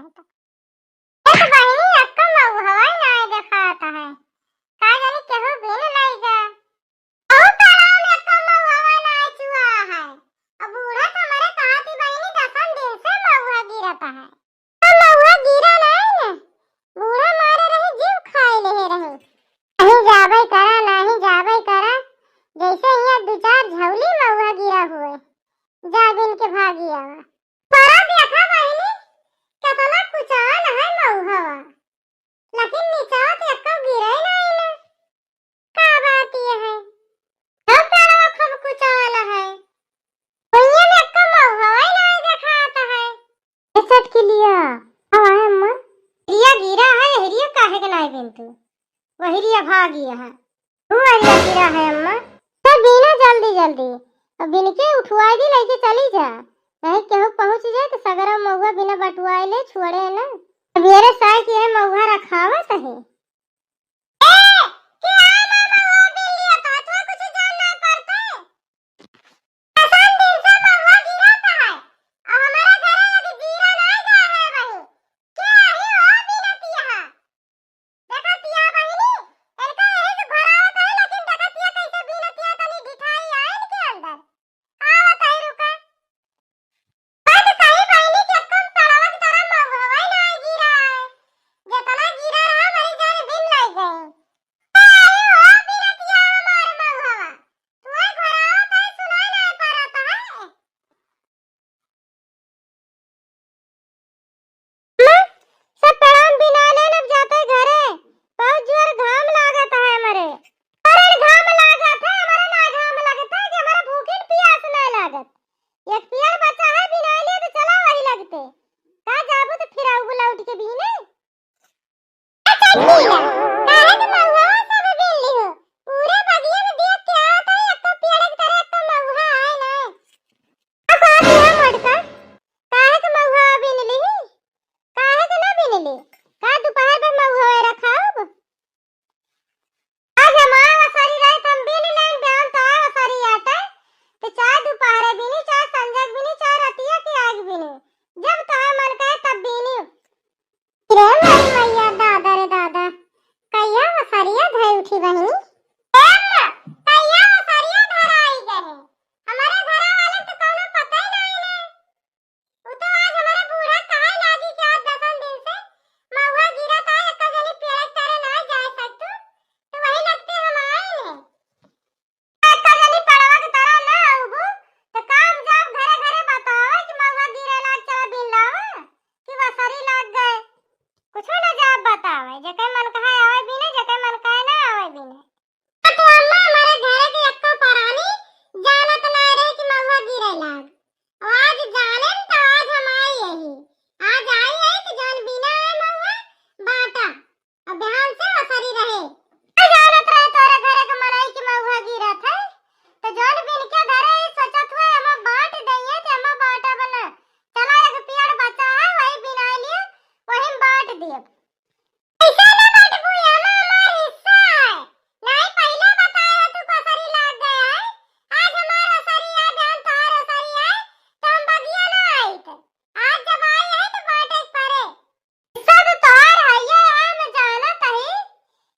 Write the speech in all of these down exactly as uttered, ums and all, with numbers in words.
एक बहिनी एक्को मउहवा नाय देखात है, का जानी केहू बिन लइ गा। अहू पेड़वा में एक्को मउहवा नाय चुआ है। अब बूढ़ा तो हमरे कहत ही बहिनी दसन दिन से मउहा गिरत है। अब मउहा गिरा नाय न, बूढ़ा मारे रही जीव खाए लेहे रही। नहीं जाबे करा, नहीं जाबे करा, जैसे हियाँ दू चार झौली मउहा गिरा हुए, जा बिन के भागी आवा। परा देखा बहिनी, केतना कुचाल है मउहवा, लेकिन निचवा तो एक्को गिरे नाय न। का बात ये है? सब पेड़वा खूब कुचाल है, भुइयाँ में एक्को मउहवा नाय देखात है। ए चटकिलिया, आवा है अम्मा। हिरिया गिरा है, हिरिया काहे के नाय बिनतू? वही हिरिया भागी है। तू अरिया गिरा है अम्मा। तो बीना जल्दी जल्दी, अब बिन के उठवाई दी, लइके चली जा, नहीं केहू पहुँच जाए तो सगरा मउहा बिना बटुआए ले छोड़े न। अब ये रे साई के मउहा रखावत है। ए, के आए ना मउहा बिन लिया तो तू कुछ जान ना पड़ते। दसन दिन से मउहा गिरत है, अब हमारे घरे यदि गिरा ना जाए है बहिनी, के आही हो बिनतिया? देखा पिया बहिनी, इनका यही से भरावत है, लेकिन देखा पिया कैसे बीनतिया तनी ढिठाई आए इनके अंदर। आवत है रुका। बात सही बहिनी के कम पड़वा की तरह महुआ ना गिरा है। जितना गिरा रहा वही जान बिन लग गए। अरे हो बीनतिया हमार महुआ। तू भरावत है सुनाई नहीं पड़त है। अम्मा, सब पेड़ान बिना लेन अब जाते घरे, बहुत जोर घाम लागत है हमरे। अरे घाम लागत है, हमरे ना घाम लगत है कि हमरे भूखिन पियास ना लागत। एक पेड़ बचा है बिना लिए तो चला वही लगते। का जाबू तो फिर आऊ लौट के बीने? अच्छा किया, काहे के महुआ सब बीन लिहो? पूरे बगिया में देख के आवत है, एको पेड़ के तरह एको महुआ आए ना। अब बात यह मोटका, काहे के महुआ बीन लिही? काहे के ना बीन ली? का दोपहर में महुआ रखाउब? आज हमार वसारी रहे त हम बीन लेन, बिहान तोहार वसारी आटे, तो चाहे दोपहरे बीनी, चाहे संझक बीनी, चाहे रतिया के आग बीनी, जब तोहार मन कहे तब बीनी। रे मोरी मैया, दादा रे दादा, कहिया वसरिया धई उठी बहिनी? ए अम्मा, कहिया वसरिया धराई गए? हमरे घरा वाले तो कौनो पता ही नहीं है। उ तो आज हमरे बूढ़ा कहे लागी कि आज दसन दिन से महुआ गिरत है, एक्का जनी पेड़ के तरे ना जाए सकतू, तो वही लगते हम आए हैं। एक्का जनी पड़वा के तरह ना आउबू, तो काम जाब घरे घरे बतावे कि महुआ गिरे लाग चला बिन लावा, कि वसरी लाग गए। कुछो ना जाब बतावे, जेके मन कहे आवे बिने, जेके मन कहे ना आवे बिने। तो अम्मा हमरे घरे के एक्को परानी जानत ना रहे कि महुआ गिरे लाग। और आज जाने न तो आज हम आई यही। आज आई है तो जौन बिना आए महुआ बाटा। अब बिहान से वसरी रहे। आ जानत रहे तोरे घरे के मनई की महुआ गिरत है, तो जौन बिन के धरे ही सोचत हुए एमा बांट दइए, तो एमा बांटा बना। चला एक पेड़ बचा है, वही बिनाई लिए, वही बांट दिए। ऐसा ना बांटबू, एमा हमार हिस्सा है। नहीं पहले बताए हो तू पसरी लाग गया है। आज हमार वसरी है, बिहान तोहार वसरी है, तो हम बगिया ना आइत। आज जब आई है तो बांटे के परे। हिस्सा तो तोहार हइये है, हम जानत हई।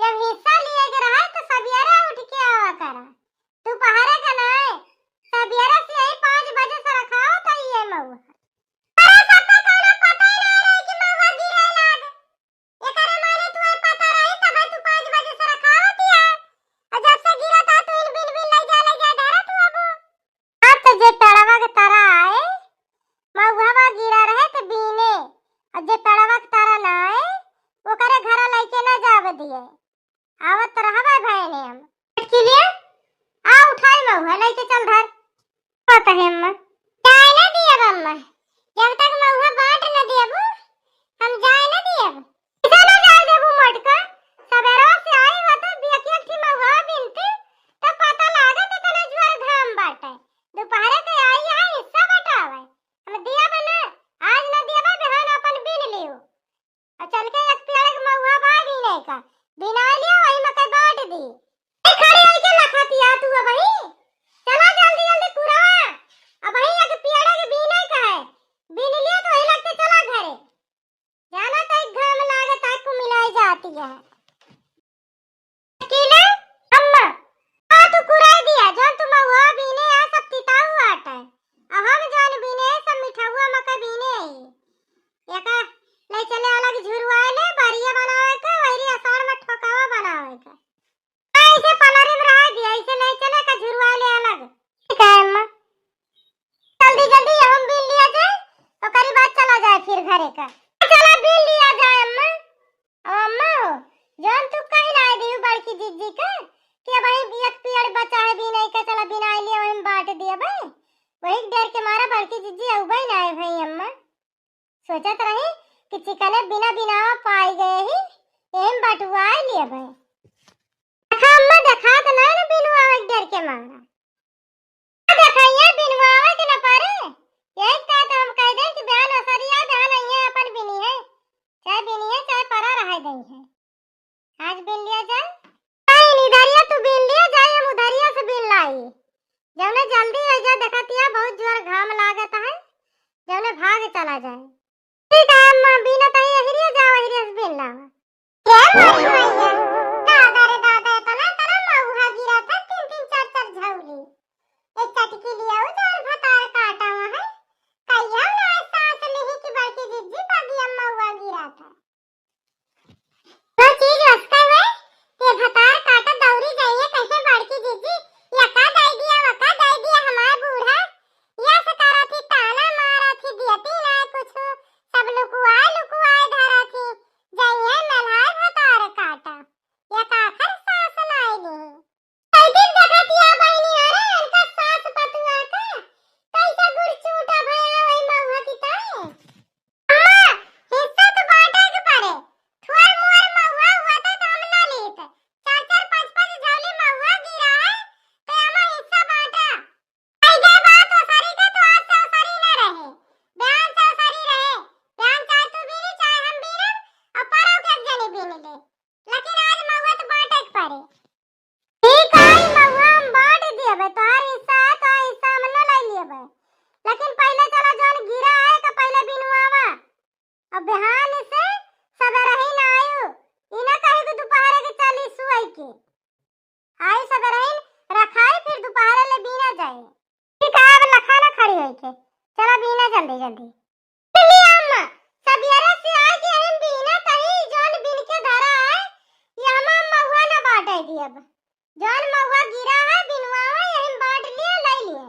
जब हिस्सा लिए के रहे तो सबियरे उठ के आवा करा, दोपहरे के नाय। सबियरे से यही पाँच बजे से रखावत हई ये महुआ। अरे सबका कौनो पता ही ना रहे कि महुआ गिरे लाग। एकरे माने तू पता रही तब तू पाँच बजे से रखावत हिया। और जब से गिरा था तू इन बिन बिन ले जा ले जा धरत हुआ वो। हाँ, तो जे पेड़वा के तरा आए, महुआ गिरा रहे तो बीने, और जे पेड़वा के तरा ना आए, ओकरे घरा लइके ना जावे दिए। आवत रहबे भयने हम। चटकिलिया, आ उठाई महुआ, लइके चल धर। पता है अम्मा। जाए ना दियब अम्मा, जब तक महुआ बांट न देबू, हम जाए ना दियब। ऐसा ना जाए देबू मोटका, सबेरवा से आई हो तो बियकिया की महुआ बिनती, तो पता लागत इतना जुआर घाम बाटे। दोपहरे के आई है हिस्सा बटावे। हम दियब ना, आज ना दियब, बिहान अपन बिन लियो। और चल के एक पेड़ के महुआ बा बीने का, बिना लियो, वही में कई बा गया है। कीला, अम्मा, आ तू कुराई दिया, जौन तू महुआ बीने आ सब तिताऊ आटा है। अब हम जौन बीने सब मिठौआ मका बीने आई। एका ले चले अलग झुरवाए ले, बरिया बनावे के, वही असार में ठोकावा बनावे के। ऐसे पलरे में रह दिया, ऐसे ले चले का झुरवाए ले अलग। ठीक है अम्मा। जल्दी जल्दी हम बीन लिया जाए, ओकरी बाद चला जाए फिर घरे का। चला बीन लिया जाए अम्मा। अब अम्मा हो, जौन तू कहीं ना दियो बड़की जिज्जी का कि अब एक पियड़ बचा है बीने का, चला बिनाई लिया, वही में बांट दिया भाई। वही डर के मारा बड़की जिज्जी अउबे ना आए भाई अम्मा। सोचत रही कि चिकने बिना बिनावा पाई गए ही, एम बटुआई लिए भाई। देखा अम्मा, देखा तो नहीं ना बिनुआ एक डर के मारा। देखा ये बिनुआ के न पारे, यही का तो हम कह दें कि बहन असरिया बहन ये अपन बिनी है, चाहे बिनी है चाहे परा रह गई है। आज बीन लिया जाए। नहीं, इधरिया तू बीन लिया जाए, हम उधरिया से बीन लाई। जौने जल्दी हो जाए, देखतिया बहुत जोर घाम लागत है, जौने भाग चला जाए। ठीक है अम्मा, बीना तही अहिरिया जाओ, अहिरिया से बीन लाओ। ए मोरी मैया, दादा रे दादा, इतना, इतना महुआ गिरा था, तीन, तीन, चार, चार झौली। एक चटकी लिया, वो चार भतार काटा हुआ है। कहिया ना सास लिही की बड़की जिज्जी, बगिया महुआ गिरा था। तो चीज वस्ता है, ये भतार काटा दौरी जाइए, कहे बड़की जिज्जी, यका दे दिया, वका दे दिया, हमार बूढ़ा, या से करा थी, ताना मारा थी, दियती ना कुछ, सब लुकुआ, लुकुआ धरा थी, जाइए नल्हाए भतार काटा, यका आखर सास नाई नहीं। कैसे देखत या बहिनी, अरे इनका सास पतुआ का कैसे गुड़ चूटा भया वही महुआ की ताई। अम्मा, हिस्सा तो बांटे के पड़े। थोर मोर महुआ हुआ था तो हम ना लेत। चार चार पाँच पाँच झौली महुआ गिरा है, तो अम्मा हिस्सा बांटा। आई गए बात ओसरी के तो आज से ओसरी ना रहे। बयान से ओसरी रहे। बयान चाहे तू बीनी, चाहे हम बीनब, और परो के एक जनी बीन ले। लेकिन आज महुआ तो बांटे के पड़े। ठीक है, महुआ हम बांट दियबे, तोहार हिस्सा है, तोहार हिस्सा हम न ले लियबे, लेकिन पहले चला जौन गिरा है का पहले बिनवावा। अब बिहान से सबेरही ना आयु, ई ना कही कि दोपहरे के चली सुअई के। आई सबेरही रखाई, फिर दोपहरे ले बीना जाए। ठीक है, अब लखा ना खड़ी होई के, चला बीना जल्दी जल्दी। ले अम्मा, सबेरे से आए के यही बीना कहीं जौन बीन के धरा है, ये हमार महुआ ना बांटे दियब। जौन महुआ गिरा है, बिनवा है, यही बांट लिए, ले लिए।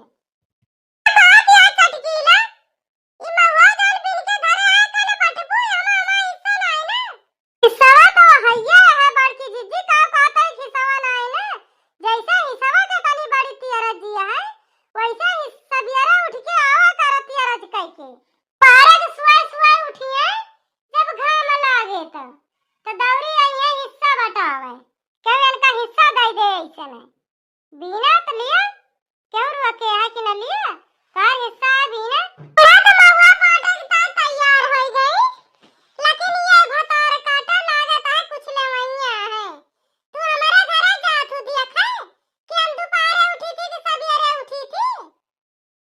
बात या चटकीला, ई महुआ जौन बीन के धरा है, कल बटबू, हमार, हमार हिस्सा ना है ना। हिस्सा तो हइये है बड़की जिज्जी, का कहत है हिस्सा ना है ना। जैसे हिस्सा के तनी बड़ी तियरज दिया है, वैसे ही सबेरे उठ के आवा कर तियरज कह के। पारक सुबह सुबह उठिए, जब घाम लागे त, त दौरी आइए हिस्सा बटावे। केहू इनका हिस्सा दे दे ऐसे नहीं। बीना त लिया, केहू रुआ के है कि न लिया? तोहार हिस्सा है बीना। पूरा तो महुआ बांटे के ताई तैयार हो गई, लेकिन ये भतार काटा लागत है कुछ लेवैया है। तू हमारे घरे जात हो दिया खाए कि हम दोपहरे उठी थी कि सबेरे उठी थी?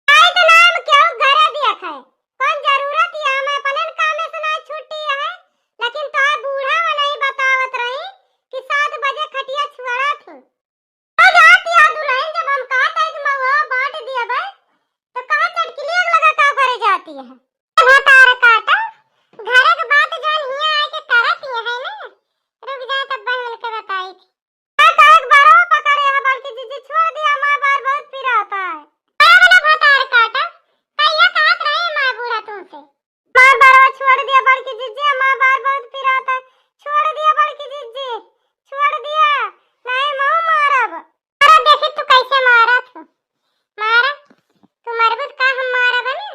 आई तो नाम केहू घरे दिया खाए। कौन जरूरत है, हम अपने काम में से ना छुट्टी है, लेकिन तोहार बूढ़ा वो नहीं बतावत रही कि सात बजे खटिया छुआड़ा थी। आ जाती है दुल्हन, जब हम कहत है कि महुआ बांट दिया भाई, तो कहाँ चटकिलिया लगा का करे जाती है? भतार काटा, घरे के बात जान हिया आके करत ही है ना। रुक जा, तब बहन के बताई थी। का एक बारो पकड़े है, बड़की जिज्जी छोड़ दिया, माँ बार बहुत पिराता है। अरे वाला भतार काटा, कहिया कहत रहे माँ बूढ़ा तुमसे। माँ बार छोड़ दिया बड़की जिज्जी, माँ बार बहुत पिराता है। छोड़ दिया बड़की जिज्जी, छोड़ दिया, नहीं माँ मारब। अरे देखी तू कैसे मारत हो, मारा, तू मरबू त का हम मारब ना?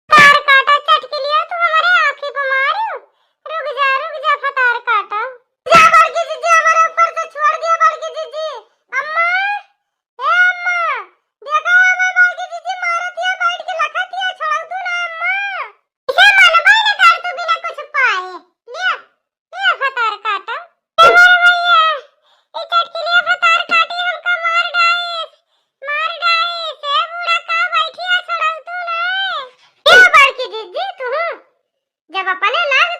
भतार काटा चटकिलिया, तू हमारे आँखी पे मारू। रुक जा, रुक जा, भतार काटा। जा बड़की जिज्जी, हमारे ऊपर से छोड़ दिया बड़की जिज्जी। अम्मा, ए अम्मा, देखा हमारे बड़की जिज्जी मारत है, बैठ के लखत है, छोड़ाऊ तू ना अम्मा। इसे मनबे न कर तू बिना कुछ पाए। लिया, ए भतार काटा। ए मोरे भैया, ए चटकिलिया भतार काटी हमका मार डाइस, मार डाइस। ए बूढ़ा का बैठी है, छोड़ाऊ तू ना। ए बड़की जिज्जी, तू जब अपने लाग